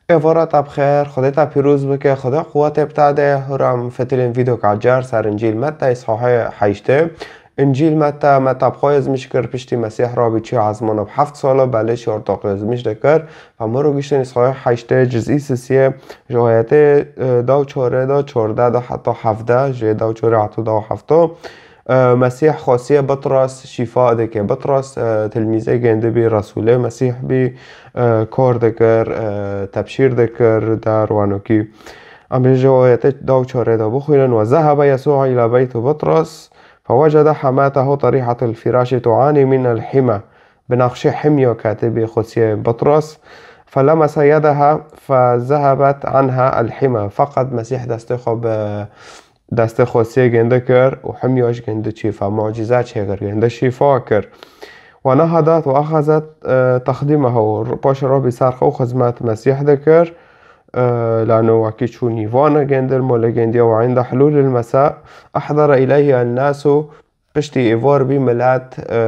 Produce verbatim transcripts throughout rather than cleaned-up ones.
Êvara te bi xêr, Xwedê te pîroz bike, Xwedê quwetê bi te de. Hûram fetilên vîdyoka car ser Încîl Metta, îsxahê heştê. Încîl Metta, Metta bi xwe yazmiş kir, piştî Mesîh rabî çû ezmana bi heft sala, belê çar taq yazmiş de kir. Ve miro giştin îsxahê heştê, cizî sisiyê, ji ayetê, e, da û çarê de, çardeh de heta hevdeh, jê da û çarê heta da û hefta. E, Mesîh xwesiye Bitras şîfa dike. Bitras, e, tilmîzê gêndi bî, Resûlê Mesîh bî, e, kar dikir, e, tebşîr dikir, der wanokî. Em ê ji ayetê da û çarê de bixwînin. وذهب يسوع إلى بيت بطرس فوجد حماته طريحة الفراش تعاني من الحمى. Bi nexşê himya ketibî xwesiye Bitras. فلمس يدها فذهبت عنها الحمى. Feqet Mesîh destê xwe bi destê xwesiyê gêndi kir û himya ji gêndi çî fe, mucîze çêkir, gêndi şîfa kir. ونهضت وأخذت, e, تخدمه. Paşê rabî ser xwe û xizmet Mesîh dikir. E, lano wekî çû nîvana gêndir, molê gêndiya. وعند حلول المساء أحضر إليه الناس. Piştî êvar bî milet, e,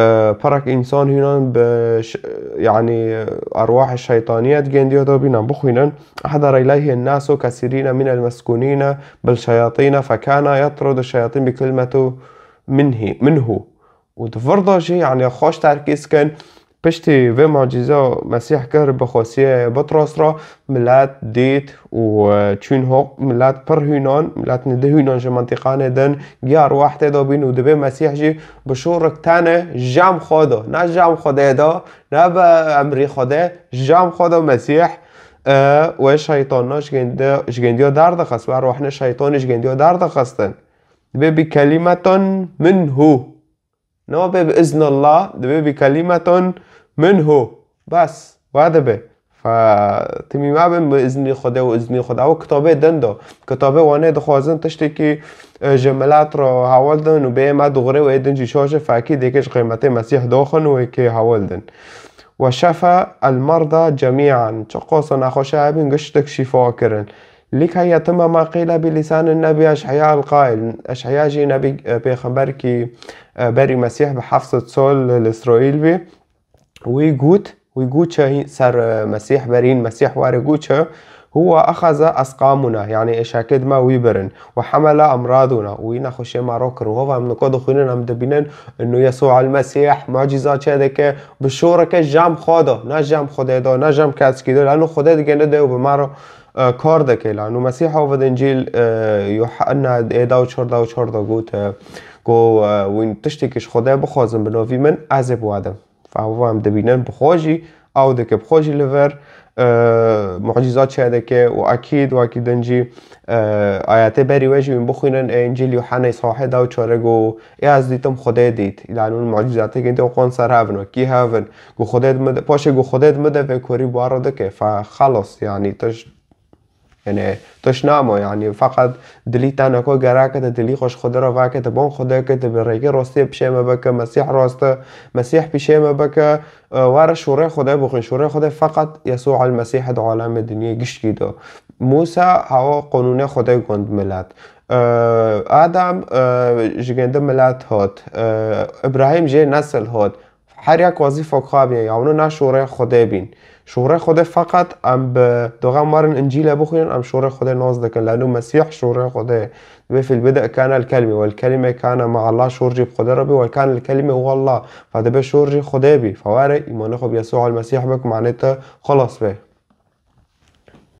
e, perek însan hînan bi ş-, yanî erwahê şeytaniyet gêndiya da bîna bixwînin. أحضر إليه الناس كثيرين من المسكونين بالشياطين فكان يطرد الشياطين بكلمة منه، منه. Û di vir de jî, yanî xweş terkîz kin, piştî vê mucîza Mesîh kir bi xwesiyê Bitros re, milet dît û, e, çûn ho-, milet pir hûnan, milet nî di hûnan ji mintîqanê din, giya rewah tê de bîn û dibê Mesîh jî bi şorik tenê ji cem xwe de, ne ji cem Xwedê de, ne bi emrî Xwedê, ji cem xwe de Mesîh, e, wê şeytana ji gêndi-, ji gêndiya derdixist, wê erwahnê şeytanî ji gêndiya derdixistin. Dibê bi kelimeton minhu. Nabe bi iznillah, dibê bi kelimeton minhu. Bes, wa dibe. Fe timî me bin bi iznî Xwedê û iznî Xwedê. Ew kitabê din do. Kitabê wanê dixwazin tiştekî, e, ji milet re hewil din û bê me dixwire û ê din jî şaş e, fekî dê kê ji qîmetê Mesîh doxin û ê kê hewil din. وشفى المرضى جميعا. Çiqas nexweşe hebin, giştik şîfa kirin. لكي يتم ما قيل بلسان النبي أشعياء القائل. Eş'eya jî nebî, e, pêxemberkî, e, berî Mesîh bi heft sed sal li, li Îsraîl bî. Wî got, wî got çi hî-, ser, e, Mesîh berîn, Mesîh warê got çi? هو أخذ أسقامنا, yanî êşakê dima wî birin. وحمل أمراضنا, wî nexweşiyê me ro kir. Hova em nika dixwînin, em dibînin, إنه يسوع المسيح mucîza çê dike, bi şoreke cem xwe de, ne cem Xwedê de, ne cem keskî de, lano Xwedê digêne dê û bi me re, e, kar dike. Lano Mesîh ava di Încîl, e, Yuhanna ê da û çar da û çar de got, e, ku, e, wîn tiştekî ji Xwedê bixwazin bi navî min, ez ê bi we dim. Fe ava em dibînin bi xwe jî, ew dike bi xwe jî li vir, e, mucîza çê dike û ekîd wekî din jî, e, ayetê berî wê jî wîn bixwînin, ê Încîl Yuhanna îsxahê da û çarê got, ê ez dîtim Xwedê dît. Îlan hûn mucîzatê gêndê û qon ser hevin, wekî hevin. Got Xwedê di min de, paşê got Xwedê di min de vê korî bi we re dike. Fe xelas, yanî tişt, yanî tişt namo, yanî feqet dilî te neko gereke te dilî xwe ji Xwedê re veke, te bon Xwedê ke, te bi rêkê rastiyê pişê me bike, Mesîh rast e, Mesîh pişê me bike, e, were şûrê Xwedê bixwîn. Şûrê Xwedê feqet Yesû el Mesîh di alemê dinyê gişkî de. Mûsa hewa qonûnê Xwedê gund milet. E, Adam, e, ji gêndi milet hat. E, Îbrahîm jê nesil hat. Her yek wezîfa xwe bîne, ya hûn ne şûrê Xwedê bîn. Şûrê Xwedê feqet em bi doxem werin Încîlê bixwînin, em şûrê Xwedê nas dikin. Lano Mesîh şûrê Xwedê. Dibê fil bid'e kane el kelime, wel kelime kane ma Allah, şûr jî bi Xwedê re bî, wel kane el kelime huwa Allah. Fe dibê şûr jî Xwedê bî. Fe were îmanê xwe bi Yesû el Mesîh bik, manê te xelas be.